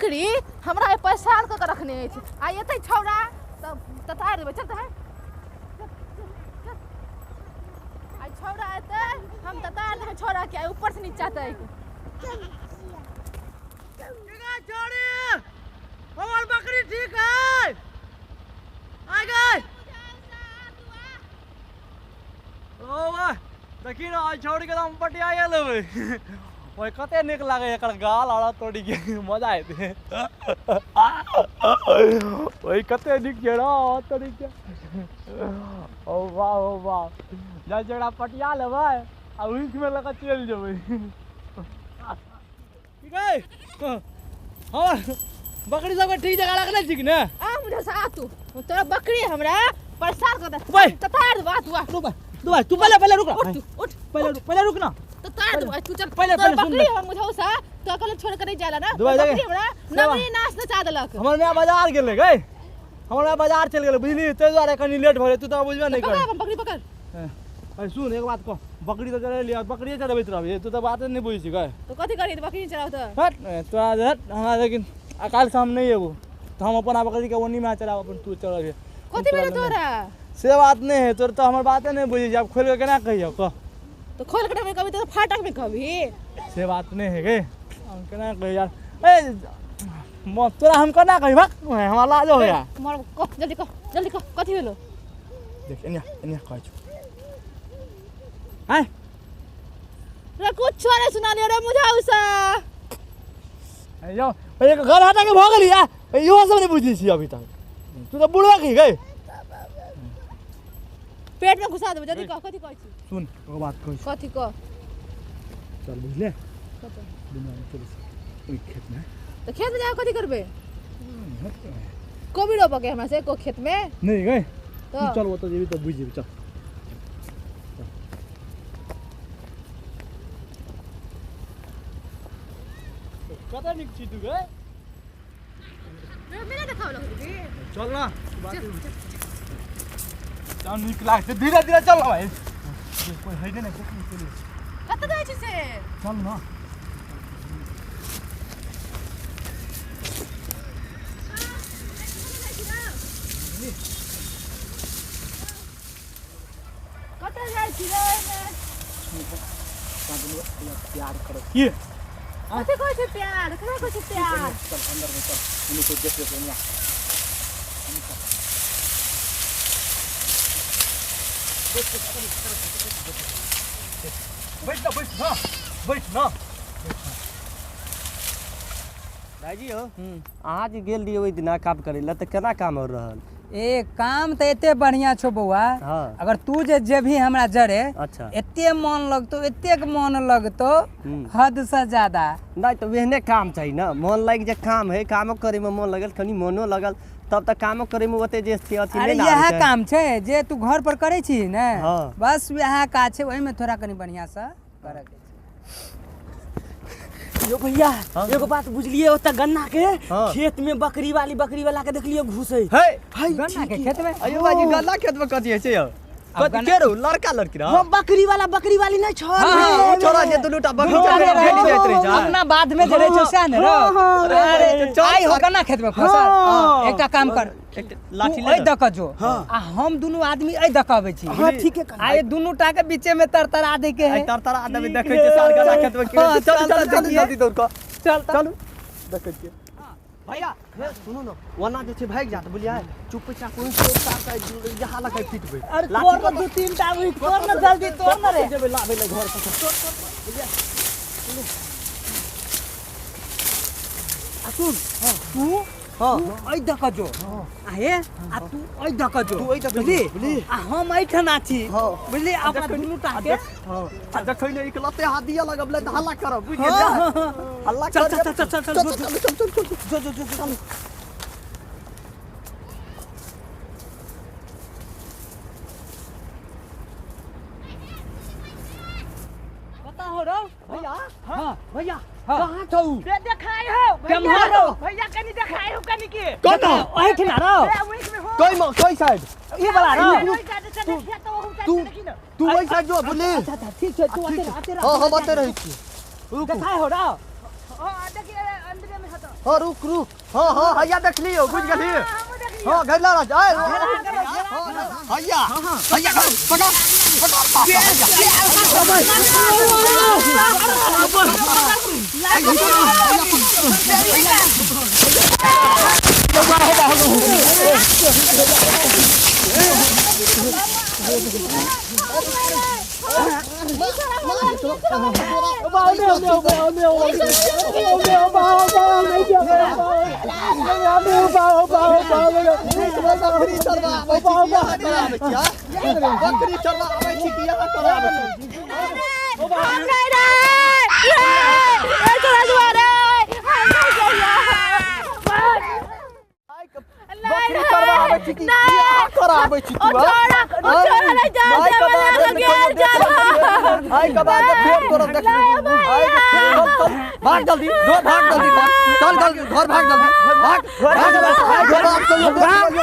बकरी हमरा आइ परेशान कऽ के रखने अछि। आइ एतै छौड़ा तऽ ततारि देबै। चल तऽ है, चल, चल, चल। आइ छौड़ा एतै, हम ततारि देबै छौड़ाके आइ ऊपरसँ नीचा तक। छोड़ी, हमर बकरी ठीक है आ गए। ओ वाह, देखी ने, आइ छौड़ी के दाम पटिया लेबै। ओए, कते नीक लागै एकर गाल आर तोड़ी के, मजा एतै। ओए, कते नीक छै रो तोड़ी के। ओ वाह, ओ वाह, जाइ छै एकरा पटिया लेबै आ उइख में लऽ कऽ चलि जेबै। ठीक है, हमर बकरी सबके ठीक जगह रखने छी कि ने? आ मुझे से आ तू, तोरा बकरी हमरा परेशान कर दे। ओए। ततार देबो, आ तू आ। रुक भाई, तू भाई, तू पहले पहले रुक। उठ तू, उठ। पहले रुक, पहले रुक ना। ततार देबो, आ तू चल। पहले- तोरा पहले सुन बकरी ले। हम मुझे से तो अकेले छोड़ के नहीं जाला ना। दुबई तोरा जाके। बकरी हमरा सेवा। नवरी नाच नचा देलक। हमर माय बाजार गेलै गई, हमर माय बाजार चलि गेलै, बुझली? ताहि दुआरे कनि लेट भऽ गेलै। तू तऽ बुझबे नहि पकड़ कर। अपन बकरी पकड़। अरे सुन, एक बात कह, बकरी तऽ चढ़ेलियै, बकरिए चढ़बैत रहबिही? तू तऽ बाते नहि बुझै छी गई। तो कथी करी बकरी नहीं चलाओ तो? हट तोरा, हट हमरा। लेकिन आ काल्हिसँ हम नहि एबो तऽ हम अपन बकरीके ओन्नीमे चलाब, अपन तू चढ़बिहे। कथी भेलै तोरा? से बात नहि है, तोर तऽ हमर बाते नहि बुझै छी। आब खोलि कऽ केना कहियौ, कह? तो खोल के कभी तो फाटक में कभी। से बात नहि है गे, हम केना कही यार? ए तोरा हम केना कही? भक, हमरा लाज होया। मर, कह जल्दी, कह जल्दी, कह कथी भेलो? देख, एने एने कहै छु। आय रे, कुछ नहीं सुना लियो रे मुझे उसा। यौ, एक घर हटा के भऽ गेली। आ इहो सब नहि बुझै छी अभी तक। तू तऽ बुढ़वा की गई? पेट में घुसा देबो। जल्दी कह, कथी कहै छी? सुन, एगो बात कहै छी। कथी कह? चल, बुझले? कतऽ? दुनू आदमी चलै छी ओहि खेतमे। तो खेत में जाके कथी करबे? कोबी रोपऽ के हमरा से को खेत में? नहि गई। तो तू चल, ओतऽ जेबी तऽ बुझि जेबी। चल। कतऽ नीक छी तू गई? मेला देखाबऽ लगली। चल ना, चल, नीक लागतै। धीरे धीरे चल ना भाइ, कोइ है नहि, देखी चलि। कतऽ जाइ छी से? चल ना। कतऽ जाइ छी रे एहिमे? प्यार करो की? कथी कहै छै प्यार? ककरा कहै छै प्यार? चल, अंदर में चल, उन्हीं को देख ले। यहाँ बैठ ना, बैठ ना, बैठ ना। भाईजी हो, अहाँ जे गेल रहियै ओहि दिना काम करै लए, तऽ केना काम हो रहल? ए, काम तऽ एते बढ़िया छौ बौआ। हाँ। अगर तू जे जेबही हमरा जरे, अच्छा। एते मन लगतौ, एतेक मन लगतौ, हद से ज्यादा। नहि तऽ ओहने काम चाही ने, मन लागि जे काम है, कामो करैमे मन लगल, कनि मनो लगल, तब तऽ कामो करैमे ओते जे छै अथी अरे नहि ने इएह आबै छै। काम छै जे तू घर पर करै छी ने। हाँ। बस वएह काज छै, ओहिमे थोड़ा कनि बढ़िया से करऽ के छै। यो भैया, एगो बात बुझलिए? ओतऽ गन्ना के हाँ। खेत में बकरी वाली, बकरी वाला के देखलिए घुसे हे। है। गन्ना के खेत में? अयो भाईजी, गन्ना खेत में कथी होइ छै यौ? कथी के रहौ, लड़का लड़की रहौ? हाँ, बकरी वाला, बकरी वाली नहीं छोड़। हाँ, ओ छोरा जे दुनू टा बकरी चढ़ा के भेट जाइत रहै छै। अपना बाद में जे रहै छौ सएह ने रौ? अरे चल। आइ हो गन्ना खेत में फसल। एकटा काम कर, एकटा लाठी तू ले एहि ने। दऽ कऽ जो आ हम दुनू आदमी एहि दऽ कऽ अबै छी। हाँ, ठीक है। आ ये दुनू टा के बीचे में तरतरा दे के आइ है। तरतरा देबै, देखै छियै सार गन्ना खेत में की होइ छै। चल चल, जल्दी जल्दी दौड़ कऽ चल तऽ। चलू, देखै छियै। भैया हे, सुनू ने, ओना जे छै भागि जायत, बुझलियै? चुपचाप कोन चोर सार के यहाँ लग पिटबै। अरे तोड़ ना, दू तीन टा अभी तोड़ ना, जल्दी तोड़ ना रे। जेबै लाबै लए घर पर। आ सुन, तू हाँ। तू एहि दऽ कऽ जो आ हे, आ तू एहि दऽ कऽ जो। तू एहि दऽ कऽ जो, बुझली? बुझली? आ हम एहिठना छी। हाँ। बुझली? अपना दुनू टा के हाँ, आ जखन इकलौते हाथ दिअ लगबलै तऽ हल्ला करब, बुझि गेलियै? हल्ला चल। करब। चल चल चल चल। चल चल चल चल चल। जो जो जो जो। बता हो रो भैया। हाँ। भैया। हाँ। कहाँ छौ? दे देखाई हो भैया। केम्हर रौ? भैया, कनी देखाई हो कनी के। कतऽ? एहिठिना रौ। ए, उइख में हो। कै म कै साइड? ई वाला रौ। ओहि साइड से देखिए तो ओहु साइड तू से देखी ना। तू ओहि साइड जो, बुझली? अच्छा अच्छा, ठीक छै, तू आते रह, आते रह। हाँ, हम आते रहै छी, रुकू। देखाइ हो रौ? हां, देखिए, अंदरे में हतो। हाँ रुक रुक हाँ हाँ हैया देख लियो बुझ गेली हाँ घेरला रह आय हैया हैया पकड़ पकड़ बाप रे, हैया बकरी चरवा आबै छी कि यहाँ कराबै छी, आँ? बकरी चरवा आबै छी कि यहाँ कराबै छी? हम नहीं रे रे ए तोरा दुआरे हम नहीं जइयो। बकरी चरवा आबै छी कि यहाँ कराबै छी ओ तू, आँ? छोरा ओ छोरा नहीं जा आइ के जा बाद बना गेल चल आइ के बाद फेर तोरा देख आइ के चल चल भाग जल्दी जो भाग जल्दी भाग चल चल घर भाग जल्दी भाग भाग जल्दी, भाग भाग